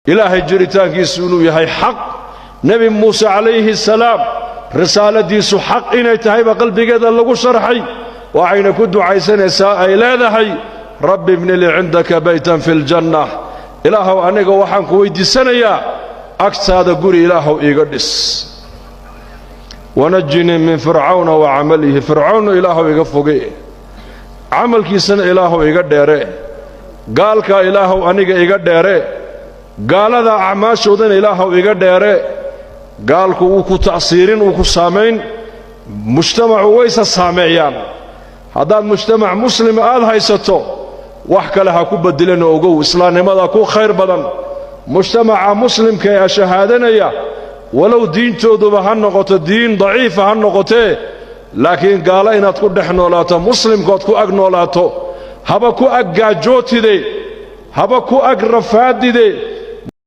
Ilaahay jiritaankiisu inuu yahay xaq, Nebi Muuse calayhi salaam risaaladiisu xaq inay tahayba qalbigeeda lagu sharxay. Waxayna ku ducaysanaysaa, ay leedahay: "Rabbi ibni lii cindaka baytan fi ljanna." Ilaahow, aniga waxaan ku weyddiisanayaa agtaada guri Ilaahow iiga dhis. "Wanajinii min Fircawna wa camalihi." Fircawnna Ilaahow iga foge, camalkiisana Ilaahow iga dheere. Gaalkaa Ilaahow aniga iga dheere, gaalada acmaashoodana Ilaahow iga dheere. Gaalku wuu ku ta'siirin, wuu ku saamayn. Mujtamacu waysa saameeyaan. Haddaad mujtamac muslima aad haysato, wax kale ha ku bedelan. Ogow, islaamnimada ku khayr badan. Mujtamaca muslimka ee shahaadanaya, walow diintooduba ha noqoto diin daciifa ha noqotee, laakiin gaalo inaad ku dhex noolaato, muslimkood ku ag noolaato, haba ku ag gaajootide, haba ku ag rafaadide.